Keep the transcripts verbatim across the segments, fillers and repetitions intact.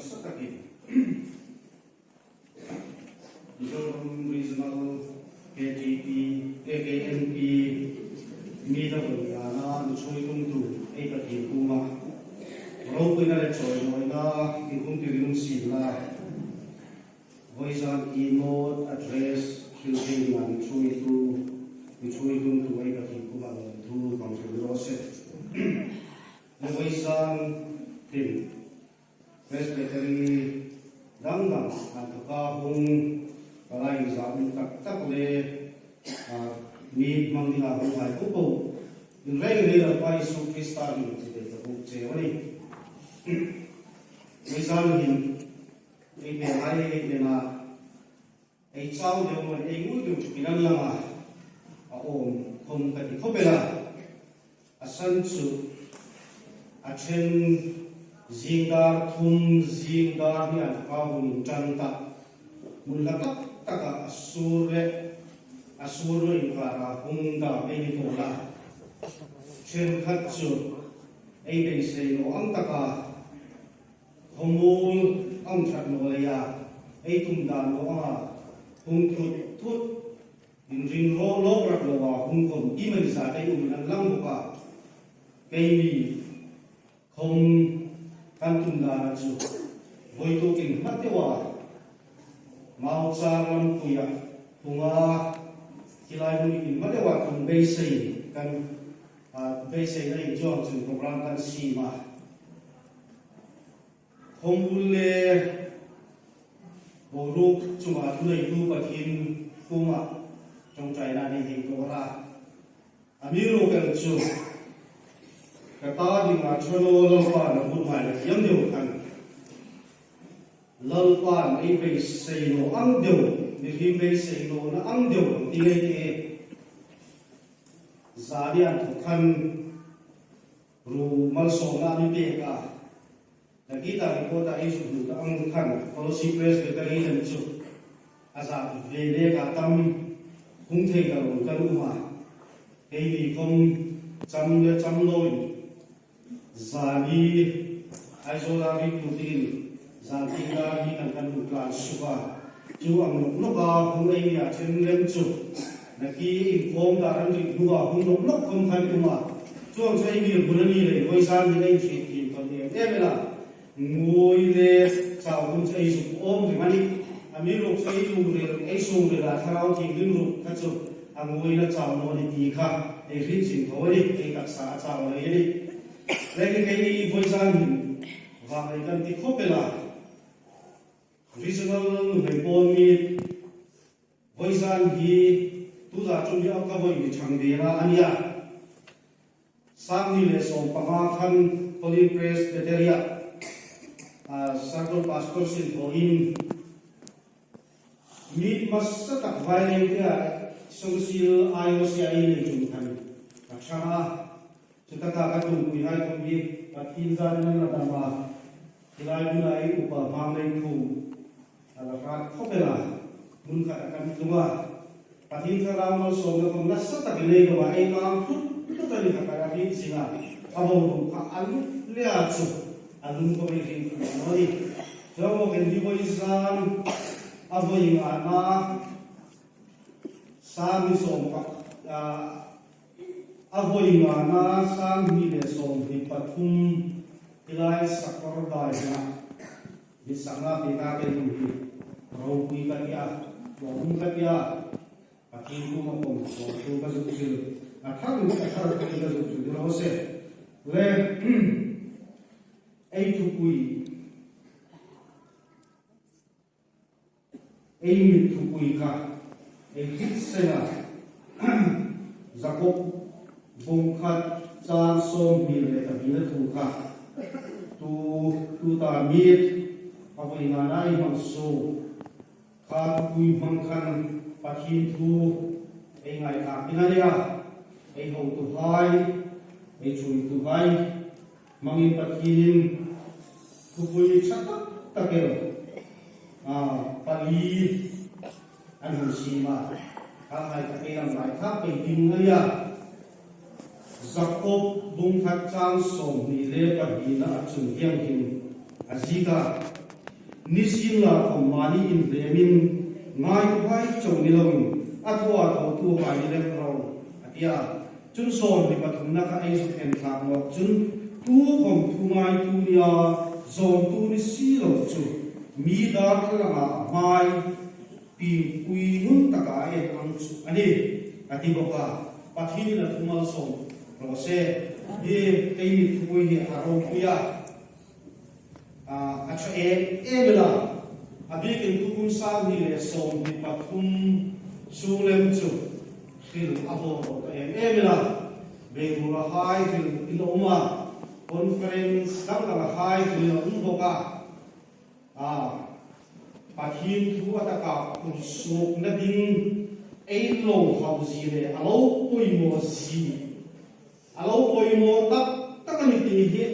Sa takin Mizoram Regional K T P, A K N P, mi da hoi ana, mi choi tum tu, ei Pathien kuoma ropuina le chawimawina inhung tir ringum sien la. Voizan keynote address thil thei ding a mi choi tu, mi choi tum tu ei Pathien kuoma lawmthu kan hril raw se. Le voizan hin Presbytery dang dang a taka hung palai za um tak tak le, a, mi hmang dinga hung hai po po. In rei rei Lalpa Isu Krista hmingin chibai ka buk cheu a nih. Voizan hin ei hmel hai ei hmel a ei chau deu maw, ei ngui deu chu pinan lama a awm khom ka ti khop el a. A san chu a ṭhen zing dar thum, zing dar hni a taka hung inṭan ta. Hmun hla tak taka a sur le a sur lo inkara hung dam ei ni tawh la. Ṭhenkhat chu ei beisei naw ang taka khawmuol a um ṭhat naw leia, ei tum dan naw anga hung thut thut, inring rawk rawk rak loa hung khom ei mani zat ei um an lang bawk a. Keini khom kan tum dana chu voitukin hma deuin Mauchar lampuia hung a, hi lai hmun in hma deuin tum beisei kan, a, beiseina inchuong chun program kan siem a. Khawmuol le boruok chunga thuneitu Pathien kuoma ṭawngṭaina nei hei dawr a. Amiruokchu ka ta dinga ṭha naw Lalpa'n a hmu hai la thiam deu khan, Lalpa'n ei beisei naw ang deu, mihriem beisei nawna ang deu ti ngei te. Zani an thawk khan ruo malsawmna mi pek a. Nakie ta report-a ei zuk hmu ta ang khan Kolasib Presbytery lem chu a zat ve le ka tam hung thei ta lo kan um a. Keini khom cham le cham loin zani Aizawl-a ri tu tin zan tin dar hi kan kan hung tlan suk a. Chu ang nawk nawka hung ei nia ṭhen lem chu nakie inkhawm dar an ri hnuoia hung nawk nawk khom khan um a. Chuong chu ei mi hmun a ni le voizan hin ei hriet thiem tawl em em el a. Ngui le chau hun chu ei zuk awm ring a nih. Amiruokchu ei lungril, ei sungrila Thlarau Thienghlim ruk kha chu a ngui le chau naw ni ti kha ei hriet zing tho a nih, ei taksa a chau a ni a nih. Le hi kei voizan hin vak rei kan ti khop el a. Regional nuhmei pawl mi voizan hi tu za ṭum hi a ka voi mi ṭhang ve na a nih a. Sanghni le sawmpanga khan Holy Presbytery-a, a, Circle Pastor sin thaw in mi hmasa tak vai leng te a sungsil I O C I nei ṭum khan a ṭhang a. Chu taka ka tumpuihai khom hi Pathien zan nan la dam a. Hi lai hmuna ei upa Hmangleiphum a la hrat khop el a, hmun khat a kan tlung a. Pathien Thlarau malsawmna khom nasa takin ei lo a, ei mang thut thut a ni kha ka la hriet zing a. A boruok kha a lut le a chu a lung khom ei hriet thut naw a nih. Chuong bawkin hi voizan a voi ngana sanghni sawm pa, a, a voi ngana sanghni le sawmhni pathum hi lai Sakawrdai hmuna mi sangna peka kei hung hi ropui ka ti a, lawmum ka ti a, Pathien kuoma khom lawmthu ka zuk hril, a thar, a thar ka zuk hril raw se. Le, ei thupui, ei mit thupui kha ei hriet seng a. Jakob bung khat chang sawmhni le pahnina thu kha tu, tuta mit a voi ngana ei hmang suok kha thupui hmang khan Pathien thu ei ngaithlak ding a nih a. Ei hotuhai, ei ṭhuoituhai hmangin Pathienin thupui ṭha tak tak el, a, pali an hung siem a. Kha hai kha ei ngaithlak pei ding a nih a. Jakob bung khat chang sawmhni le pahnina a chun hieng hin a ziek a. Nisienlakhawm mani inlemin ngaituhai chau ni loin a thaw a thawtuhai ni lem ro, a ti a. Chun sawmhni pathumna kha ei zuk en thlak nawk chun, tukhawm thu ngaitu nia zawmtu ni si lo chu mi darthlalang a hmai piengpui nun taka a en ang chu a nih, a ti bawk a. Pathienin a thu malsawm raw se. Hi ei mi thupui hi a ropui a. A, a ṭha em em el a. A bikin tukum sanghni le sawmhni pathum sung lem chu hril a haw rawt em em el a. Bengula hai hril inla um a. Conference dang dang hai hril inla um bawk a. A, Pathien thu a taka phur suokna ding ei lo hau zie le a lo poimaw zie, a lo poimaw tak tak a ni ti hi,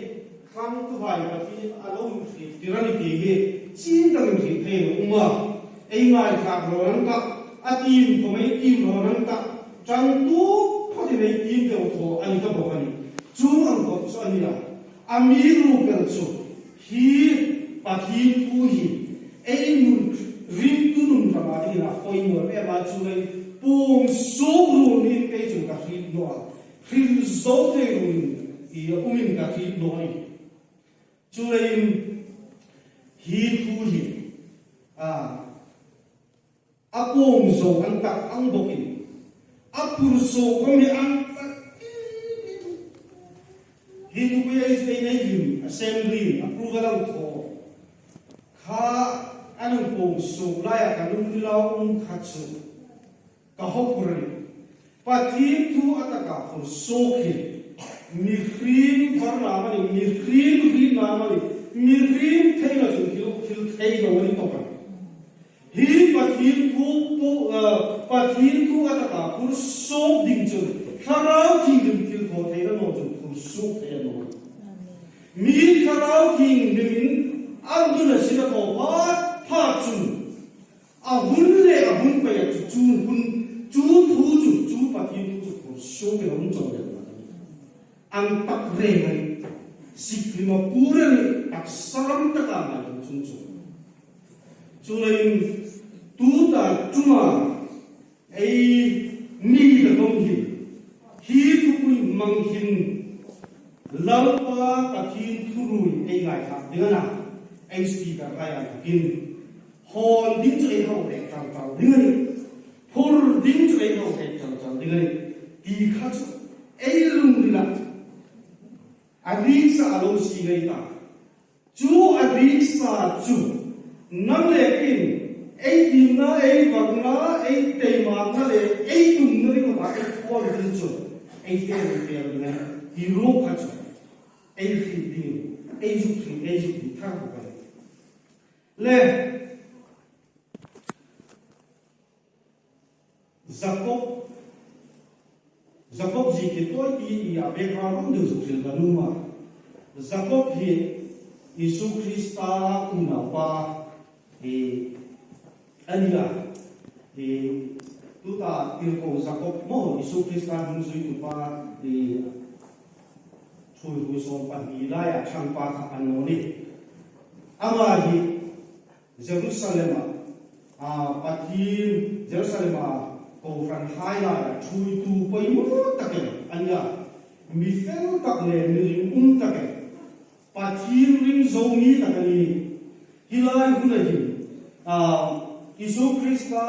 hrangtuhai Pathien a lo inhriettir a ni ti hi, chieng takin hriet thei a um a. Ei ngaithlak rawn ang tak, a tiem khawm ei tiem rawn ang tak, ṭangtu phawtin ei tiem deu thaw a ni ta bawk a nih. Chuong ang khawp chu a ni a. Amiruokchu hi Pathien thu hi ei nun, ringtu nun rama dingin a poimaw em em a, chuleiin puong suok ruol niin kei chun ka hriet naw a. Hril zo thei ruolin i umin ka hriet naw a nih. Chuleiin hi thu hi, a, a puong zo ang tak ang bawkin, a phur suok khawm hi ang tak. Hi thupui ei, ei nei hlim, assembly approval ang thaw kha, a nun puong suok laia ka lungrila um kha chu ka hawphur a nih. Pathien thu a taka phur suok hi mihriem varna amanih, mihriem hrietna amanih, mihriem theina chun thil, thil thei lo a ni tawp a nih. Hi Pathien thu pu-, a, Pathien thu a taka phur suok ding chun Thlarau Thienghlim thilthawtheina naw chun phur suok thei a ni naw. Mi Thlarau Thienghlimin a nun a sin a thaw phat phat chun a hun le a hun peia chu, chu hun, chu thu chu, chu Pathien thu chu phur suok a um chau le. Ang tak reng a nih, sik hlima pur a nih, taksa ram taka ngai tum chun chu. Chuleiin tuta ṭuma ei ni la dong hi, hi thupui hmang hin Lalpa Pathien thuruol ei ngaithlak ding a na, ei speaker hai a na hin. Hawn ding chu ei hau rek tal tal ding a nih. Phur ding chu ei hau rek tal tal ding a nih. Ti kha chu ei lungrila a dik sa a lo si ngei ta. Chu a dik sa chu nang le keiin ei thiemna, ei varna, ei taimakna le ei tumna ding a ei thaw ding chu ei fel, ei fel ding a nih. Hi ruok kha chu ei hriet ding, ei zuk hriet, ei zuk hriet thar bawk a nih. Le Jakob, Jakob zie ke toi ti i a background rawng deu zuk hril ka nuom a. Jakob hi Isu Krista unaupa, e, a ni a. E, tuta tirko Jakob maw Isu Krista hung zuitupa, e, ṭhuoiruoi sawm pahni laia ṭhangpa kha a ni naw nih. Ama hi Jerusalema, a, Pathien, Jerusalema kohranhai laia ṭhuoitu poimaw tak el a ni a. Mi fel tak le mi ringum tak el. Pathien ring zo mi tak a nih. Hi lai huna hin, a, Isu Krista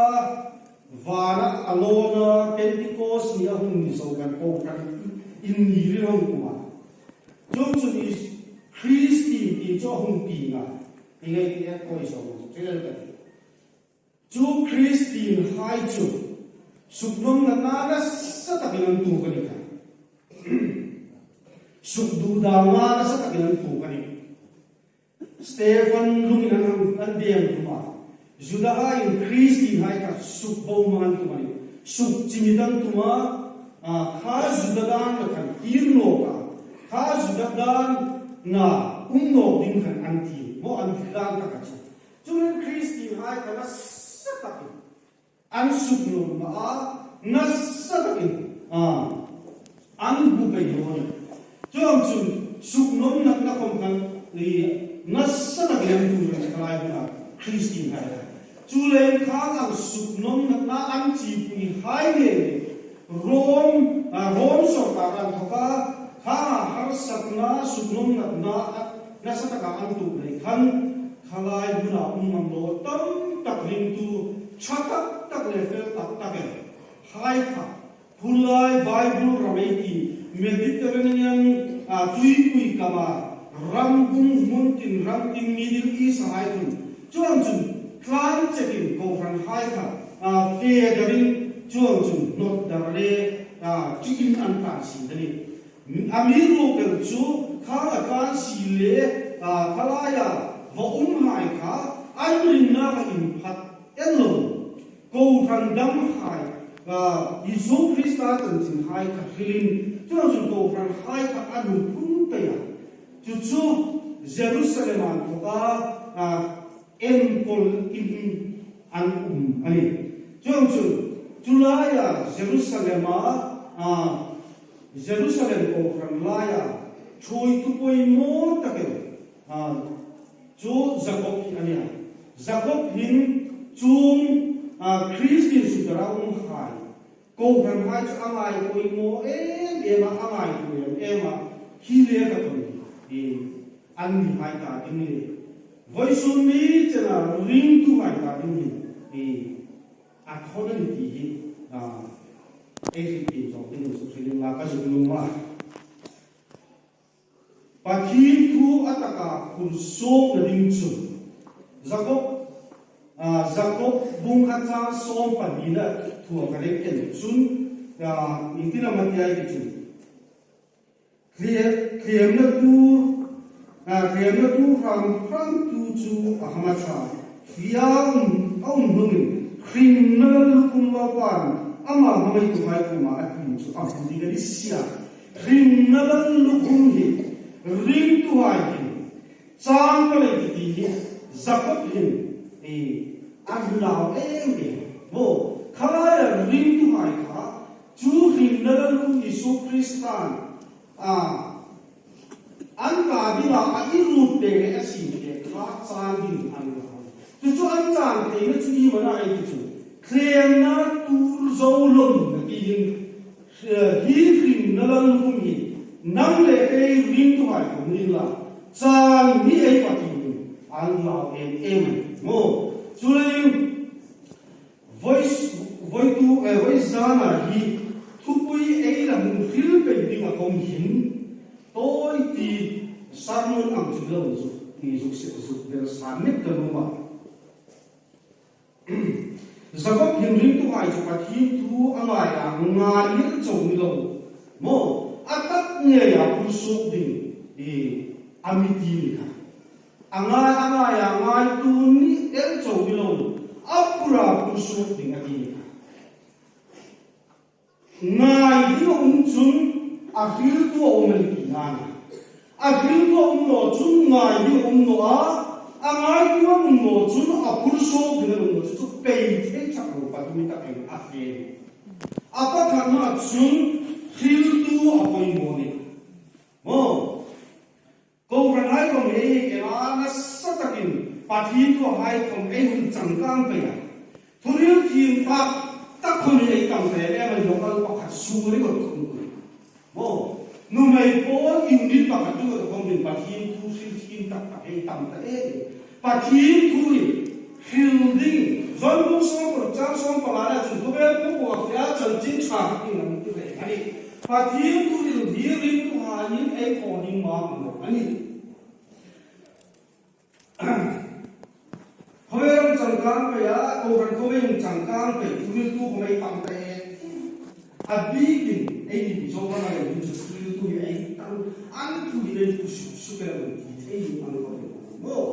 vana a lawna Pentecost ni a hung ni zo khan kohran in ni ri hung um a. Chuongchun Kristien ti chu a hung pieng a. Ti ngai ti a koi zo, ṭhil ka ti. Chu Kristienhai chu suknawmna nasa takin an tuok a ni kha. Sukduhdalna nasa takin an tuok a nih. Stephen lungin an, an, an deng tum a. Judahaiin Kristienhai kha sukbohmang an tum a nih. Sukchimit an tum a, a, kha Juda dan khan kir nawk a. Kha Juda dana um nawk ding khan an ti. Maw an dan taka chu. Chuongchun Kristienhai kha nasa takin an suknawmna a nasa takin, a, an bu pei naw a nih. Chuongchun suknawmna khawm khan i nasa tak lem tu rin khalai huna Christian hai. Chu lem kha ang suknawmna an chipui hai le. Rom, a, Rom sawrkar an thoka, kha harsatna, suknawmna, na, nasa taka an tu lei khan, khalai huna um ngam lo tam tak ringtu, ṭha tak tak le fel tak tak e. Hai kha, Khulai Bible ram ei ti, Mediterranean, a, tuipui kama, ram bung hmun tin ram tin Middle East hai chun. Chuong chun, tlan chekin kohran hai kha, a, fe darin, chuong chun, hnawt dar le, a, ṭiin an tlan si a nih. Amiruokchu, kha a tlan si le, a, khalaia, va um hai kha, an ringna kha inphat en lo. Kohran dam hai, a, Isu Krista chanchin hai kha hrilin, chuong chun kohran hai kha an hung phun pei a. Chu chu Jerusalem an thoka, a, enkawl in an um a nih. Chuong chun, chu laia Jerusalem a, a, Jerusalem kohran laia, ṭhuoitu poimaw tak el, a, chu Jakob hi a nih a. Jakob hin chuong, a, Christian sukdara um hai. Kohran hai chu a ngai poimaw em em a, a ngai poimaw em em a. Hi le ka tun. I, an ni hai ta ding ni. Voisun ni chena ringtu hai ta ding ni. I, a thawn a ni ti hi. A, ei ri ti zo ding su thil la ka zuk lung ma. Pathien thu a taka phur suokna ding chu. Jakob, a, Jakob bung khat chang sawm pahnina thu a ka rek ken chun, a, iengtin am a ti a ti chun. Thliem, thliem na tur, a, thliem na tur hram, hram tu chu a hma ṭha. Hria um, a um hnungin, hringna lukhum Lalpan, ama hmangaituhai kuoma a tiem chu a hmu ding a ni si a. Hringna lukhum hi, ringtuhai hi, chang ka lei ti hi, Jakob hin, i, a hlau em em. Maw, khalaia ringtuhai kha, chu hringna lukhum Isu Kristan, a, an ta dinga a inrut te le a siem te kha chang ding an la. Chu chu an chang theina chu ieng am a na ei ti chu. Thliem na tur zo lawm na ti hin, eh, hi hringna lukhum hi. Nang le kei ringtuhai khom ni la. Chang ni ei Pathien an la em em. Maw. Chuleiin Voice, voitu, eh, voice zana hi thupui ei la hung hril pei dinga khom hin, tawi ti sermon ang chu lo zuk, ti zuk se, zuk bel san met ka nuom a. Jakob hin ringtuhai chu Pathien thu a ngai a, ngai el chau ni lo. Maw, a tak ngeia phur suok ding, i, a mi ti ni kha. A ngai, a ngai, a ngai tu ni el chau ni lo. A phura phur suok ding a ti. Ngai ding a um chun a hriltu a um a ni ti ngai. A hriltu a um naw chun ngai ding a um naw a. A ngaitu a um naw chun a phur suok ding a um naw chu chu pei thei chak lo pa tu mi ta pei a fe. A pakhatna chun hriltu a poimaw ni. Maw. Kohranhai khom ei, ei a nasa takin Pathien thuhai khom ei hung changkang pei a. Thuhril thiem tak tak khom ei tam pei a, ei local pakhat suri got khom. Maw, nuhmei pawl unit pakhat tu got khom hin Pathien thu hril thiem tak tak ei tam ta e. Pathien thu hi hril ding, John bung sawm paruk chang sawm panga chun, khawvel pawlkhaw a fe a, chanchin ṭha ding an ti ve a nih. Pathien thu hril hi ringtuhaiin ei thaw ding mamaw a nih. Khawvel changkang pei a, kohran khawvel changkang pei, thuhriltu khom ei tam ta e. A bikin, ei ni zo ka ngai, thuhriltu hi ei tam, an thu hi ei tu suk suk el ti thei an ko. Maw.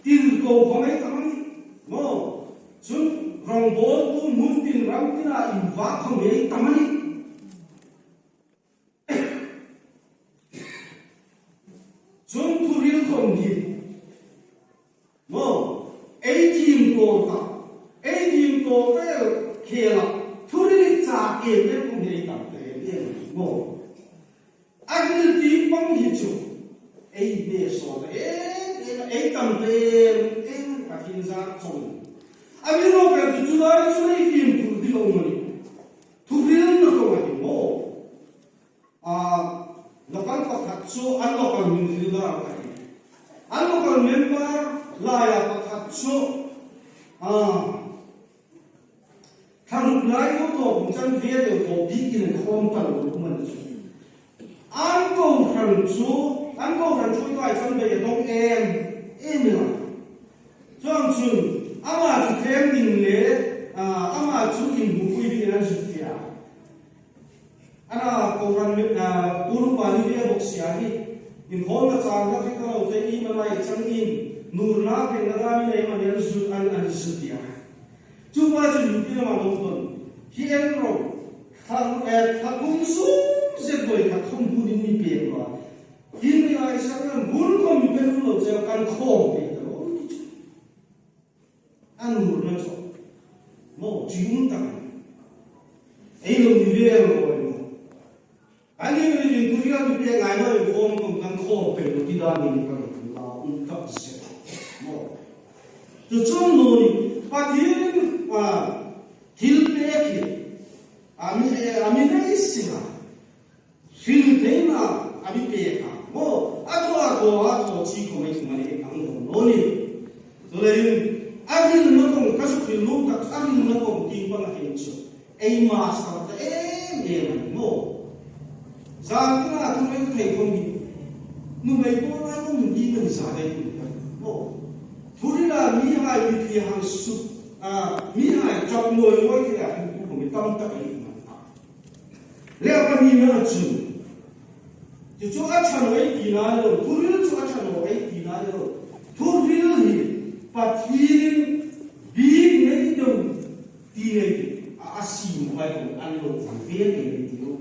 Tirko khom ei tam a nih. Maw. Chun rongbawltu hmun tin ram tina invak khom ei tam a nih. Chun thuhril khom hi. Maw. Ei thiem ko ta. Ei thiem ko ta el khela. Thuhril cha em em khom ei tam ta em em. Maw. A hril ti pang hi chu. Ei hne saw ta em em, ei tam ta em em, Pathien zar chawng. Amiruokchu chu lai chu ei fimkhur ding a um a nih. Thuhrilna kawng a ni maw. A, local pakhat chu, an local min hril dar ka ti. An local member laia pakhat chu, a, thla ruk lai ko to kum chan ve deu ko bi kin khom ta lo kum an chu. An kohran chu, an kohran chu kai chan ve dong em, em la. Chuong chun, ama chu thleng ding le, a, ama chu inhmu pui ding an zuk tia. Ana kohran mi, a, pu nu pa ni ve bok sia hi. Inkhawmna chang ka hril ka lo che i ma lai chang in. Nurna phengna dam in ei ma nen zut an, an zut tia. Chu pa chu ni pi ma lo ton. Hi en ro. Kha, e, kha kum sum zet doi kha thum hun in mi pe ma. Hi mi lai sang an hun ko mi pe lo che kan khom pe ta lo. A nurna chu. Maw, chi um tak. Ei lo ni ve lo ai maw. Kan ni ni din tu ri kan pe ngai lo, khom kan khom pe lo ti dan ni kan la um tak se. Maw. Tu chun nu ni, Pathien, a, thil pek hi. A mi, a mi nei si a. Hril theina a mi pek a. Maw, a thaw, a thaw, a thaw chi khom ei kum a ni, a hung dawng naw ni. Chuleiin, a hrilna kawng, ka zuk hril nuom tak, a hrilna kawng tieng pang a hei chu. Ei master ta em em a ni maw. Zan tina thu rel thei khom ni. Nuhmei pawl lai khom ni man za dai ni ta. Maw. Thu hrila mihai mitthli hang suk, a, mihai chak nuoi nuoi thei a hung tu khom ni tam tak a ni man ta. Le a pahnina chu. Chu chu a ṭha naw ei tina lo, thuhril chu a ṭha naw ei tina lo. Thuhril hi Pathienin bik nei deu ti nei ti. A, a siem hai ko an lo ve ve nei ti lo.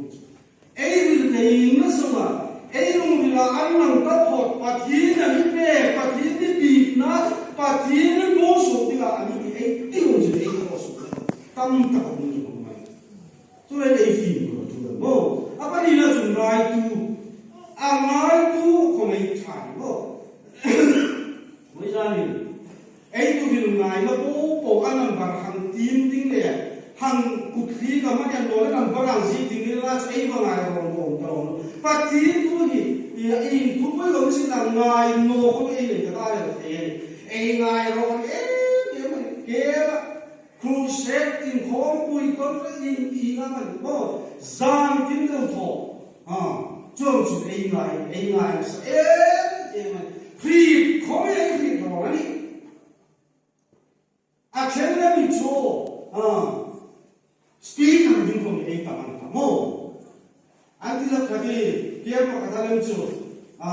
Ei hril theina sawma, ei lungrila an lang taphot, Pathien a mi pek, Pathien mi bikna, Pathien mi bawm suok dinga a mi ti ei ti lo chu ei thaw suok. Tam tak a mi ni mai. Chuleiin ei fimkhur a ṭul a maw. A pahnina chu ngaitu. A ngaitu khom ei ṭha maw. Vawizanin ei thuhril ngaina po po a number hang tiem ding le hang kut hli ka man an lo le number hang ziek ding le la chu ei va ngai rawn rawn ta lo. Pathien thu hi, i, i thupui lo si na ngai naw khom ei nei ka ta le thei. Ei ngai rawn em em ke la. Crusade inkhawmpui conference in, in a man maw. Zan tin deu thaw. A, chuong chu ei ngai, ei ngai sa em em a. Hriet khom ei hriet rawn a nih. A ṭhenna mi chu, a, speaker ding khom ei tam an ta maw. An ti la kha ti, tiang pakhat a lem chu. A,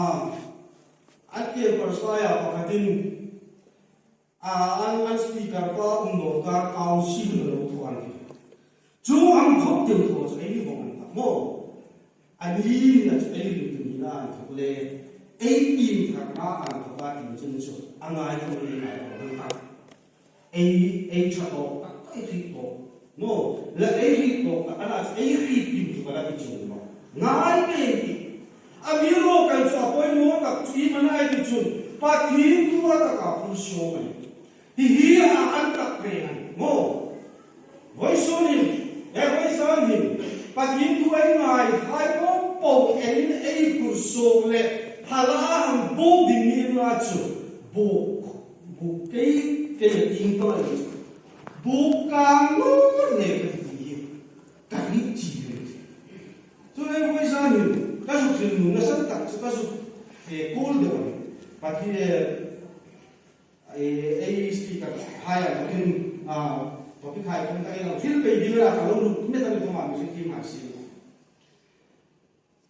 an tiang pastor-a pakhatin A, an, an speaker pa um lo ka council lo thaw a nih. Chu ang khop deu thaw chu ei ni vawng an ta maw. A ni na chu ei ring tu ni na an thawk le. Ei piengthar na an thawk a inchun chu. A ngai khom ei ngai khom an ta. Ei, ei ṭha tawk tak tak ei hriet tawk. Maw, la ei hriet tawk tak a na chu ei hriet ding chu ka la ti chuong maw. Ngai pei ti. Amiruokchu a poimaw tak chu iem a na ei ti chun, Pathien thu a taka phur suok a nih. Hi hi a an tak reng a nih. Maw. Vawisun hin, e vawisun hin, Pathien thu ei ngaihai po po en ei phur suok le, phala hang buk ding ni na chu, buk, buk kei, kei a ting to a nih. Buk kang lo le ka ti hi. Ka ring chi ring. Chu le vawisun hin, ka zuk hril nuom na san tak chu ka zuk, eh, kul deu a nih. Pathien, eh, eh, speaker hai a, Pathien, ah, topic hai khom ka ei lo hril pei ding a ka lo lut met a ni khom a mi hre ti mai si.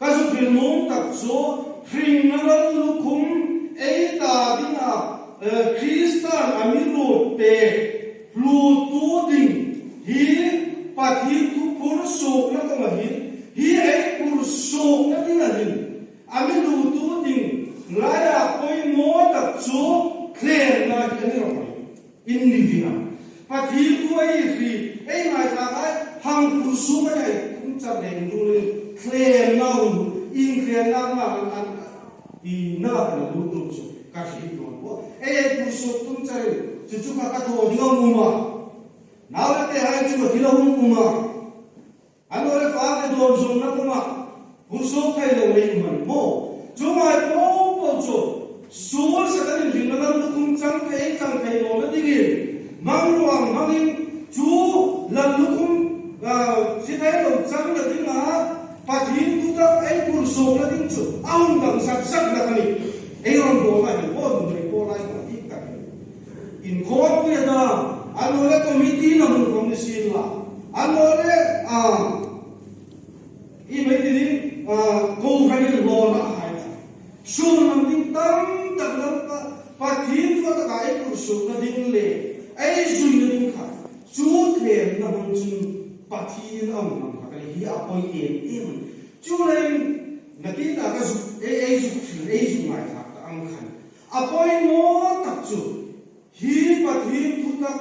Ka zuk hril nuom tak chu, hringna lallukhum ei ta dinga, eh, Kristan a mi ruot pek, luttu ding hi Pathien thu phur suokna kawng a hin, hi ei phur suokna ding a hin, a mi luttu ding laia poimaw tak chu thlenna hi a ni rawh. In ni ding a. Pathien thu ei hriet, ei ngaithlak hai, hang phur suok a ni, kum char lem dungin, thlenna hun, inthlenna hma an, an, Tina ka la lut lut chu ka hriet naw a. Ei, ei phur suok tum char chu chu kha ka thaw ding a um a. Naulate hai chu ka ti lo um um a. Annawleh fak le dawn zawngna khawma phur suok thei lo ei um a ni maw. Chuong ang po po chu suol sak an inhringna lam lukhum chang thei, chang thei nawna dingin, hmang ruong hmangin chu lam lukhum, ah, hre thei lo changna dinga Pathien thu tak ei phur suokna ding chu a hung dam sak sak a ni. Ei rawngbawlna hi aw, nuhmei pawl lai ka ti tak a ni. Inkhawmpui a dam, annawleh committee-in a hung khawm ni sienla, annawleh, ah, iemani ti ding, ah, kohran inhlawna hai ta. Suol lam ding tam tak Lalpa, Pathien thu taka ei phur suokna ding le ei zuina ding kha chu thlenna hmang chun Pathien a hung hmang kha ka ni hi a poi em em. Chuleiin nakie taka zuk, ei, ei zuk hril, ei zuk ngaithlak ta ang khan a poimaw tak chu hi Pathien thu tak,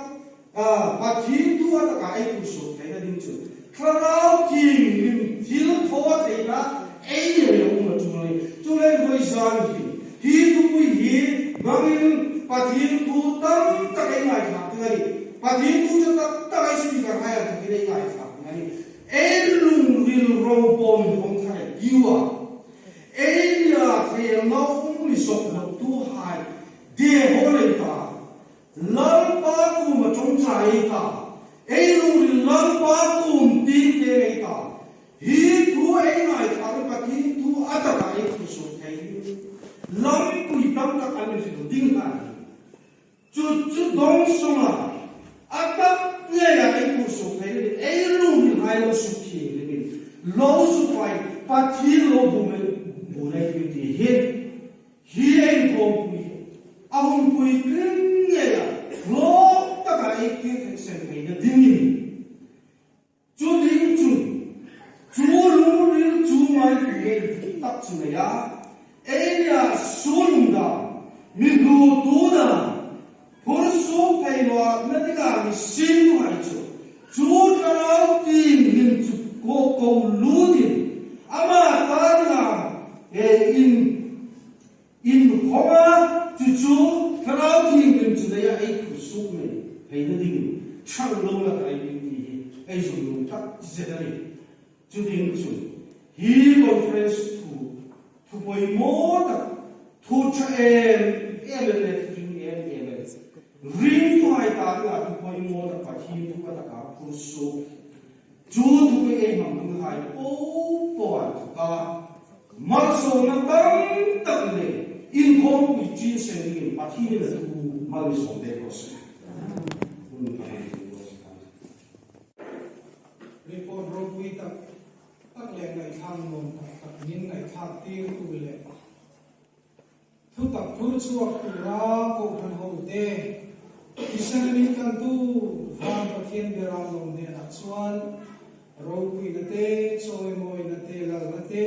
ah, Pathien thu a taka ei phur suok theina ding chu Thlarau Thienghlim thilthawtheina ei nei a um a tul a ni. Chuleiin voi zan hi, hi thupui hi hmangin Pathien thu tam tak ei ngaithlak ding a ni. Pathien thu chu tak tak ei speaker hai a tak ei ngaithlak ding a ni. Ei lungril ropui khawm kha ei tiu a. Ei nia thei lo um mi sawk lo tu hai. Dehawlna ei ta. Lalpa kuoma ṭawngṭai ei ta. Ei lungril Lalpa kuom tieng tieng ei ta. Hi thu ei ngaithlak, Pathien thu a taka ei phur suok thei. Lampui tam tak an mi hril ding a ni. Chu chu dawng sunga a tak ngeia ei phur suok thei ni, ei lungril hai lo suk hi ni. Lo suk hai, Pathien lo bu me bu nei ti hi. Hi ei inkhawmpui, a hung pui tling ngeia, hlawk taka ei kir thei sem theina dingin. Chu ding chun, chu lungril chu ngaituo tak chu nei a, ei nia suol dam, mi hluotu dam, phur suok thei nawna dinga mi siemtu hai chu, chu Thlarau Thienghlim chu ko, ko lutin, ama ta dinga, e, in, inkhawma chu chu Thlarau Thienghlim chu leia ei phur suok nei theina dingin ṭhang lo la ka ei ti hi ei zuk lung tak zet a ni. Chu ding chun hi conference thu, thu poimaw tak, thu ṭha em em le thu ring em em le ringtuhai ta dinga thu poimaw tak Pathien thu a taka phur suok. Chu thu ei hmang dinghai po po a taka malsawmna tam tak le inkhawmpui ṭin seng dingin Pathienin a thu mal mi sawm pek raw se. Hun ka hei thu raw se. Report ropui tak tak le ngaithlak nuom tak tak min ngaithlak tirtu le thutak phur chhuak tura kohran hote, thisen a mi tlantu Van Pathien bera lawmnena chuan ropuina te, chawimawina te, lalna te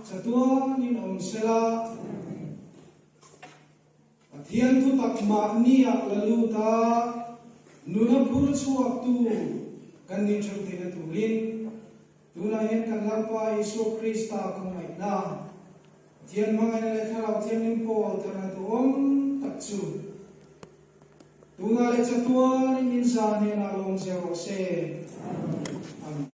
chatuanin awm sela, Pathian thutak mahnia la luta, nuna phur chhuaktu kan ni ṭheuh theina turin, tunah hian kan Lalpa Isua Krista khawngaihna, Pathian hmangaihna leh Thlarau Thianghlim pawl tharna duhawm tak chu tunah leh chatuanin in zaa hnenah lawm zel rawh se. Amen.